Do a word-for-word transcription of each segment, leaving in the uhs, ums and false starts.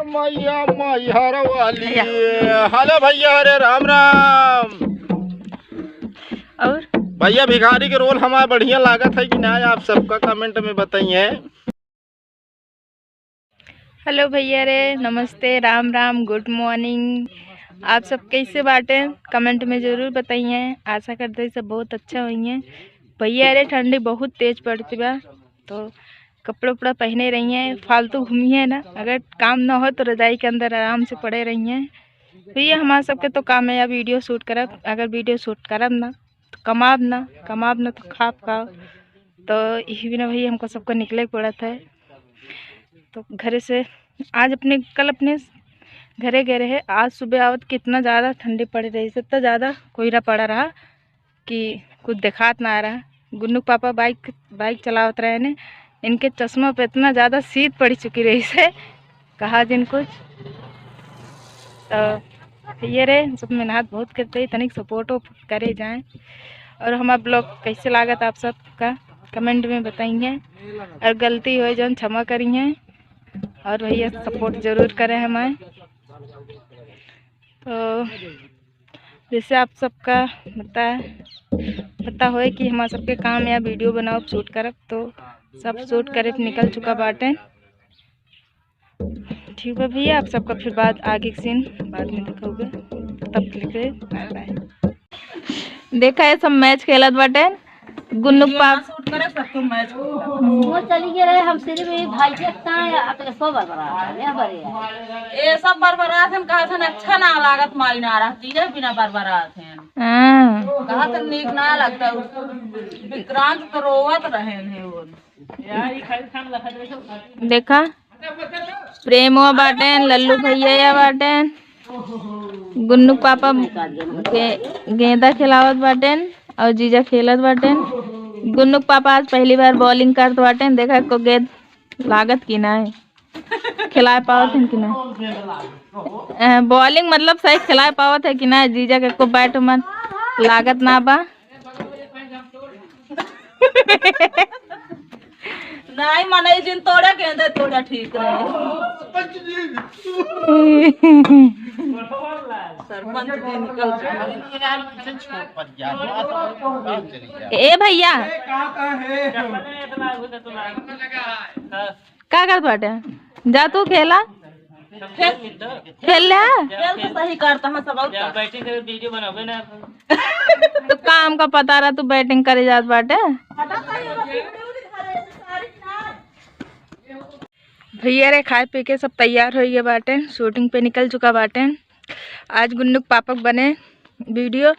मैया मैहर वाली। भैया। हेलो भैया, अरे राम राम। और? भैया, भिखारी के रोल हमारा बढ़िया लागत है कि ना, आप सबका कमेंट में बताइए। हेलो भैया रे, नमस्ते, राम राम, गुड मॉर्निंग। आप सब कैसे बाटे, कमेंट में जरूर बताइए। आशा करते हैं सब बहुत अच्छा होइए। भैया रे, ठंडी बहुत तेज पड़ती बा, तो कपड़ा उपड़ा पहने रहिए, फालतू घूमिए ना। अगर काम ना हो तो रजाई के अंदर आराम से पड़े रहिए। भैया, हमार सबके तो काम है या वीडियो शूट करब। अगर वीडियो शूट करब ना तो कमाब ना, कमाब ना तो खाब का। तो यही बिना भैया हमको सबको निकले के पड़त है। तो घरे से आज अपने, कल अपने घरे गए रहे, आज सुबह आवत कितना ज़्यादा ठंडी पड़ रही है, इतना ज़्यादा कोहरा पड़ा रहा कि कुछ देखात ना आ रहा। गुन्नू के पापा बाइक, बाइक चलावत रहे ने, इनके चश्मा पे इतना ज़्यादा शीत पड़ चुकी रही से, कहा जिन कुछ। तो ये रे, सब मेहनत बहुत करते हैं, तनिक सपोर्ट करे जाएँ। और हमारा ब्लॉग कैसे लागत आप सबका कमेंट में बताइए, और गलती होए जौन क्षमा करिए, और भैया सपोर्ट जरूर करें हमें। तो जैसे आप सबका पता है, पता होए कि हमार सबके काम या वीडियो बनाओ, शूट करब, तो सब शूट करे पे निकल चुका बाटे। ठीक बा भैया, आप सबका फिर बाद आगे के सीन बाद में दिखाऊंगे, तब के लिए बाय बाय। देखा है सब मैच खेलत बाटे, गुन्नू के पाप। शूट करे, सबको मैच खेलत। वो चली गए रहे, हम सिर्फ ये भाई के इतना है, अपने सौ बरबरात है, ये बड़े है। ये सब बरबरात हैं, कहा सन अच्छा ना लागत, माई ना रहती है बिना बरबरात हैं। हाँ। कहा तो नीक ना लगता, विक्रांत तो रोवत रहे हैं वो। देखा, प्रेमवा बाटेन, लल्लू भैया या बाटेन, गुन्नू के पापा गे-, गेंदा खिलावत बाटेन और जीजा खेलत बाटेन। गुन्नू के पापा आज पहली बार बॉलिंग करत बाटेन, देखा को गेंद लागत कि ना है, खिलाए पावत हैं कि ना। अ, बॉलिंग मतलब सही खिलाए पावत है कि ना, जीजा के को बैट मन लागत ना बा। नहीं, मनई जिन तोड़े गेंदे तोड़े ठीक रहे। सरपंच जी निकल चुके। ए भैया, का करत बाटे? जा तू खेला। खेल ले। खेल तो सही करता है सब, और का? बैटिंग करे, वीडियो बनावे ना। तो काम का पता रहा, तू बैटिंग करे जात बाटे। भैया रे, खाए पी के सब तैयार हो गए बाटे, शूटिंग पे निकल चुका बाटे। आज गुन्नू के पापा के बने वीडियो,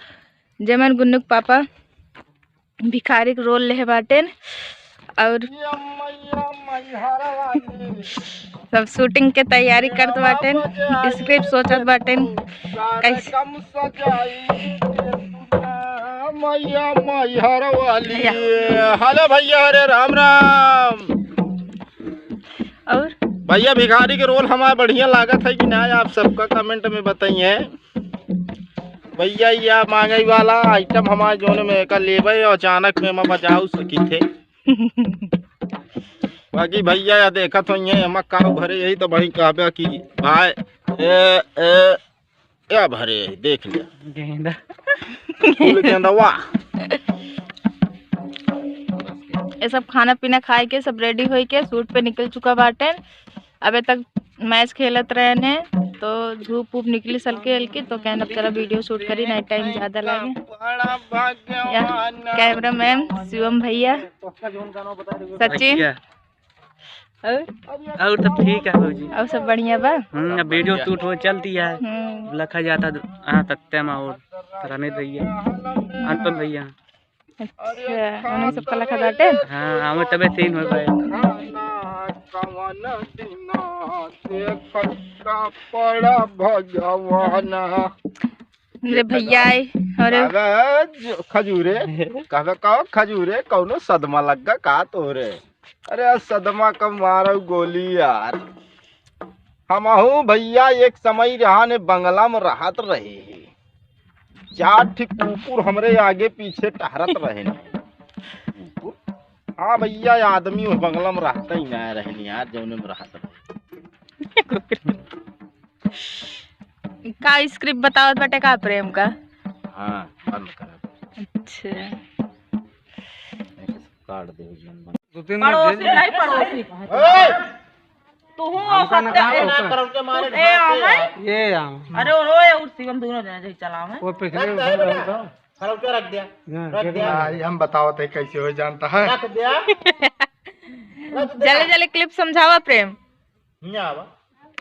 जेमन गुन्नू के पापा भिखारी के रोल लेहे बाटेन और सब शूटिंग के तैयारी करत बाटेन, स्क्रिप्ट सोचत बाटेन कैसे। मैया मैहर वाली। भैया। हेलो भैया, अरे राम राम। और? भैया, भिखारी के रोल हमारा बढ़िया लागत है कि ना, आप सबका कमेंट में बताइए। भैया, या मांगई वाला आइटम हमारे जोन में का लेबे और अचानक में मैं बजाऊ सकी थे। बाकी भैया, या देखत हो ये एमा का भरे, यही तो वही कहबे कि भाई, ए, ए, या भरे, देख लिया। गेंदा। फूल गेंदा, वाह। ये सब खाना पीना खाए के सब रेडी होई के शूट पे निकल चुका बाटे। अबे तक मैच खेलत रहने, तो धूप ऊप निकली हल्की हल्की, तो कहन अब चला वीडियो शूट करी, नहीं टाइम ज्यादा लागे। या कैमरा मैन शिवम भैया, सचिन, भैया। और? और सब ठीक है भौजी। और सब बढ़िया बा? हम्म, अब वीडियो शूट हो चलती है। हम्म। लखा जाता, हाँ, तत्ते में और रमेश भैया, अनुपम भैया। अच्छा, उन्हें सब कला खा बाटे? हाँ, हमें तबे तीन हो गए। भगवान। मेरे भैया आए, अरे। कहवे जो खजूरे, कहवे का खजूरे, कौनो सदमा लग्गा का तोरे? अरे सदमा का मारो गोली यार। हमहू भैया एक समय रहा ने बंगला में रहत रहे हैं। चार ठे कुकुर हमरे आगे पीछे टहरत रहे ने। कुकुर? हाँ भैया, आदमी उस बंगला में रहता ही ना रहे ने यार, जौने में रहत रहे। का script बतावत बाटे का प्रेम का? हाँ, बंद करा। अच्छा। काट दे, जीवन बन। दो तीन मिनट पड़ोसी भेज। नहीं, पड़ोसी। तू हूँ हमका ना सत्य कहा है। होता। ए, आवे। ये आवे। अरे, ओ, ए, और शिवम दोनों जने जही चलावे। वो पिछले उधर रहो तो। खराब क्या रख दिया? हाँ, रख दिया। भाई, हम बतावत है कैसे हो जानता है। रख दिया। रख दिया। जल्दी, जल्दी clip समझावा प्रेम। नहीं आवा।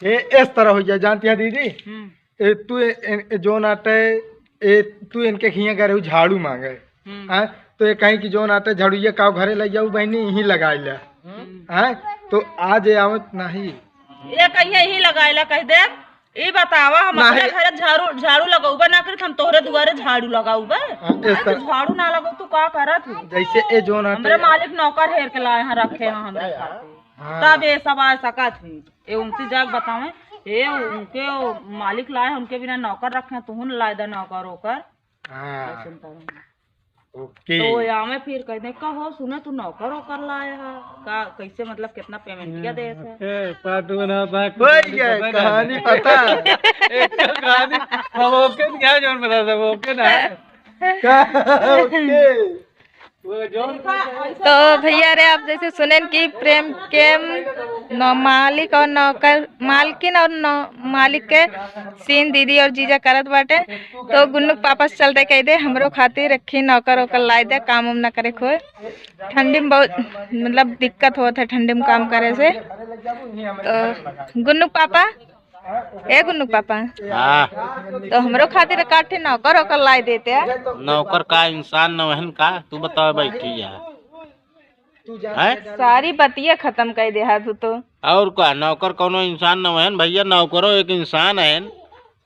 ये इस तरह हो जाए, जानती है दीदी? हम्म। ए, तू ए, ए, ए, जोन आटे, ए, तू इनके हियाँ गए रहू झाड़ू माँगे। हम्म। हैं? तो ये कहीं कि जोन आटे झाड़ू ये काव घरे लइ जाऊ बहिनी, यहीं लगाइ ले। हम्म। हैं? तो आज ये आवत नहीं। ये कहीं यहीं लगाइ ले, कह दे, ई बतावा, हम अपने घरे झाड़ू, झाड़ू लगउबे ना करित, हम तोहरे दुआरे झाड़ू लगउबे? हाँ, इस हैं? तू तरह। झाड़ू ना लगउ, तू का करत हो? जैसे ए जोन आटे हमरे मालिक नौकर हेर के लाए हैं, रखे हैं हमरे खातिर। हाँ। तब ये सब आ सकत ही। ए उनसे जाके बतावे, ए उनके ओ मालिक लाए हैं, उनके बिना नौकर रखे हैं, तुहू न लाए दे नौकर ओकर। हाँ। ऐसे न करो। OK। तो या में फिर कह दे, "कहो, सुने तू नौकर ओकर लाए है, का, कैसे, मतलब, कितना payment किया देत है?" ए, पाटू ना, बाकी कोई क्या पता है? कहानी पता है? एक तो कहानी, हम OK क्या जोन बता सब OK ना है? का? OK। वो जोन तो भैया रे, आप जैसे सुनेन कि प्रेम के नौ-, मालिक और नौकर, मालकिन और नौ-, मालिक के scene दीदी और जीजा करत बाटे, तो गुन्नू के पापा से चलते कह दे, "हमरो खातिर रखी नौकर ओकर लाइ दे, काम उम ना करे खोए।" ठंडी में बहुत, मतलब, दिक्कत होत है ठंडी में काम करे से। तो गुन्नू के पापा, ए गुन्नू के पापा, हाँ। तो हमरो खातिर काठी नौकर ओकर लाइ देते हैं। नौकर का, इंसान नवहन का? तू बताओ, बैठी है। हैं? सारी बतिया खतम कइ देहा तू तो। और का, नौकर कौनो इंसान न हन भैया, नौकरो एक इंसान हन,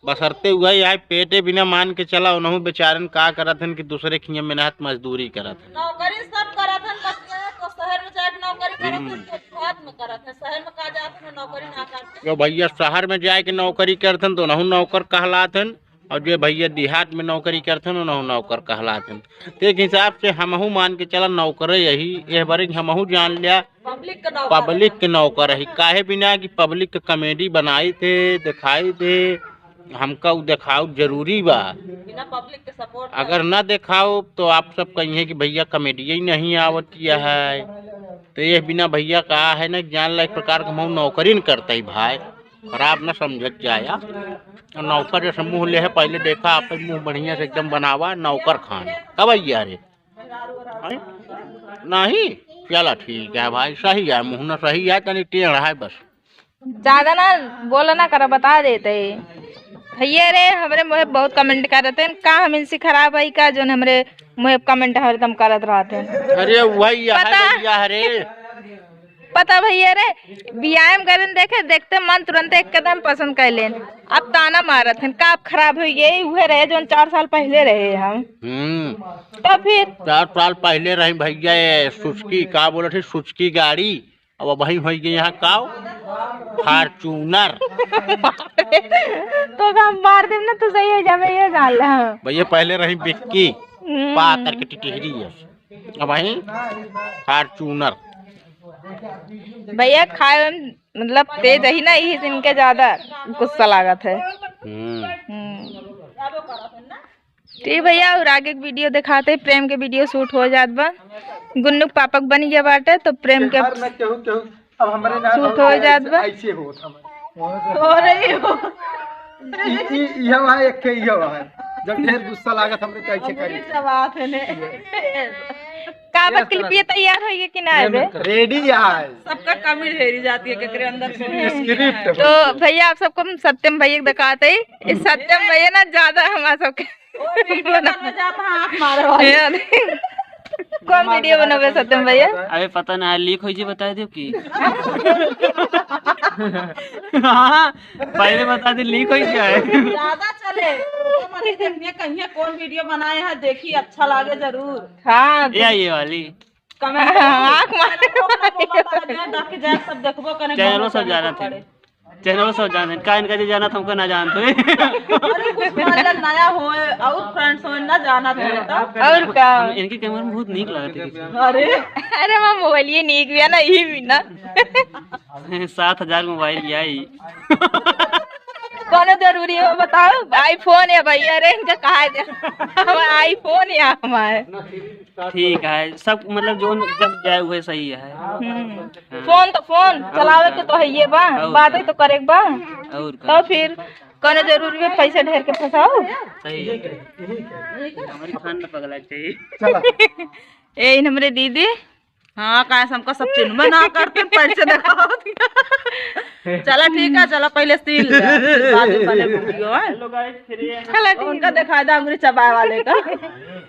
बसरते हुआ ही आए पेटे बिना मान के चला, उनहु बेचारन का करत हन कि दूसरे खिया मेहनत मजदूरी करत हन। नौकरी सब करत हन, बस ये तो शहर में जाके नौकरी करत हन, हम्म। तो देहात में करत हन, शहर में का जात हन, नौकरी ना करत हन। जो भैया शहर में जाए के नौकरी करत हन, तो उनहु नौकर कहलात हन। और जे भैया देहात में नौकरी करथन, उनहु नौकर कहलाथन। तो एक हिसाब से हमहू मान के चला नौकरे यही, एह बरे हमहू जान लिया public के नौकर। Public के नौकर ही। काहे बिना कि public के comedy बनाई थे, दिखाई थे, हमका उ देखाउ जरूरी बा। बिना public के support अगर ना देखाउ तो आप सब कहिए कि भैया comedy ही नहीं आवत किया है। तो ये बिना भैया का है ना, जान ला एक प्रकार के हमहू नौकरी न करते ही भाई। खराब न समझत जाया। और नौकर जैसे मुँह ले है, पहले देखा आपन मुँह बढ़िया से एकदम बनावा, नौकर खान। कब आइया रे? हैं? नहीं? चला ठीक है भाई, सही है, मुँह न सही है, तनी टेढ़ है बस। ज्यादा ना बोला ना करा, बता देते। भैया रे, हमरे मुँहे बहुत comment करत हैं, का हम इनसे खराब है का, जोन हमरे मुँहे comment हरदम करत रहत हैं। अरे वही है पता भैया रे। पता भैया रे, बियाह में गरन देखे, देखते मन तुरंत एक कदम पसंद कर लेन। अब ताना मारत हन, का अब खराब हो गई? उहे रहे जोन चार साल पहले रहे हम। हम्म। तो फिर? चार साल पहले रही भैया, ये सुचकी, का बोलत है, सुचकी गाड़ी, अब वही हो गई यहाँ का, Fortuner। तो हम मार देम ना, तो सही हो जावे, ये जान ले। भैया पहले रही बिक्की, हम्म। पातर के टिटहरी है। अब वही Fortuner। भैया खाए में मतलब तेज ही ना, यही से इनके ज्यादा गुस्सा लागत है। हम्म। हम्म। ठीक भैया, और आगे के video दिखाते, प्रेम के video shoot हो जात बा, गुन्नू के पापा के बन गया बाटे, तो प्रेम के बिहार में केहू, केहू अब हमरे ना shoot हो जात बा। ऐसे होत हमरे। हो रही हो। ई, ई, इहे वहाँ एक ठे इहे वहाँ। जब ढेर गुस्सा लागत हमरे तो ऐसे करी। वही जवाब है ने। का बा, ये clip ये तैयार होइए कि ना अबे? Ready है। सबका कमी ढेरी जाती है, केकरे अंदर से। Script। तो भैया आप सबको हम सत्यम भैया के दिखाते ही, इस सत्यम भैया ना ज्यादा हमारा सबके वो video बनवा जाता है, आँख मारे वाले। यार। कौन video बनोगे सत्यम भैया? अबे पता ना, leak होई जी, बता दो कि। हाँ, पहले बता दे, leak होई क्या है? ज्यादा चले, तो मत ही देखिए, कहीं कौन video बनाए हैं, देखी, अच्छा लागे जरूर। हाँ। या ये वाली। Comment आँख मारे वाली। सब देखबो करें, channel सब जाना थे। Channel सब जाने, का इनका जे जाना था, हमका ना जानत होए। अरे, कुछ मतलब नया होए, और friends होए, ना जानत होए, तब। और का? हम इनके camera में बहुत नीक लागत है। अरे। अरे, माँ, mobile ये नीक भी है ना, यही भी ना। सात हजार mobile ये आई। कौनो जरूरी हो बताओ, iPhone है भैया रे, इनका कहा है? हम iPhone है हमारे। ठीक है, सब मतलब जो जब जाए वह सही है। हम्म। फोन तो फोन चलावे के तो है ये बा, और बातें का। तो करे के बा। और का। तो फिर कौनो जरूरी में पैसे ढेर के फंसाओ। सही है। हमारी खान न पगला चाहिए। चला। ए, इन हमरे दीदी। हाँ, काहे से हमका सब चिन्ह में ना करते, पैसे देखाओ। चला ठीक है, चला पहले सील ले, फिर बाद में बने वीडियो, हैं? Hello guys, फिर ये चला ठीक उनका है। दिखा दे अंगुरी चबाए वाले का।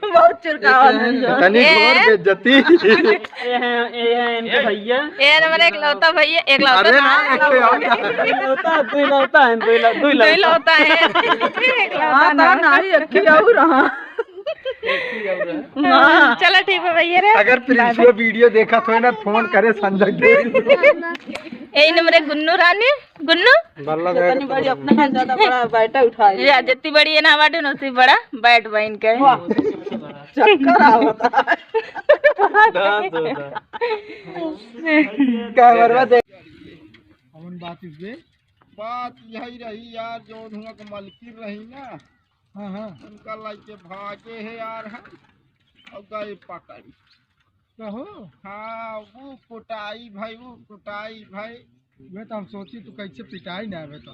बहुत चिरकावा है। इतनी ए। घोर बेइज्जती। ये हैं, ये हैं इनके भैया। ए, हमारे एकलौता भैया, एकलौता अरे ना, ना, एकलौता। एकलौता, दुई लौता है, दुई लौ-, दुई दुई लौता। लौता है। एकलौता हाँ, ना। ना, ना, ये अक्की और हाँ। हाँ, चलो ठीक है भैया रे। अगर प्रिंसुआ वीडियो देखत होए ना, फोन करे संजय के। ए, इन हमरे गुन्नू रानी, गुन्नू। बल्ला तनी बड़ी अपने से ज्यादा बड़ा बैठा उठा ले। या, जितनी बड़ी है ना बाटे ना, उतनी बड़ा बैठ बहन के। वाह। चक्कर आवता। दांत होता। कैमरा देख। कौन बात इस बे? बात यही रही यार, जो हुआ के मलकिन रही ना, हाँ, हाँ। उनका लइके भागे है यार हम, और गए पकड़। कहो? हाँ, वो कुटाई भाई, वो कुटाई भाई। वे तो हम सोची तू कैसे पिटाई ना आवे तो।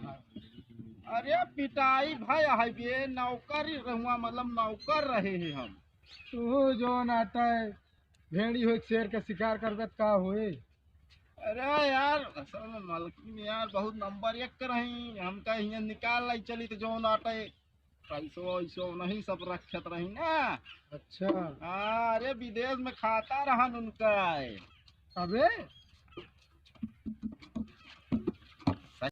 अरे पिटाई भाई, है बे नौकर ही रहुआ, मतलब नौकर रहे हैं हम। तो जो नाता है, भेड़ी हो शेर का शिकार करबे त का होए? अरे यार, असल में मलकिन यार बहुत नंबर एक के रही, हमका हियाँ निकाल लाई चली तो जौन आटे पैसो वैसो नहीं सब रखत रही ना। अच्छा। हाँ, अरे विदेश में खाता रहन उनका। अबे?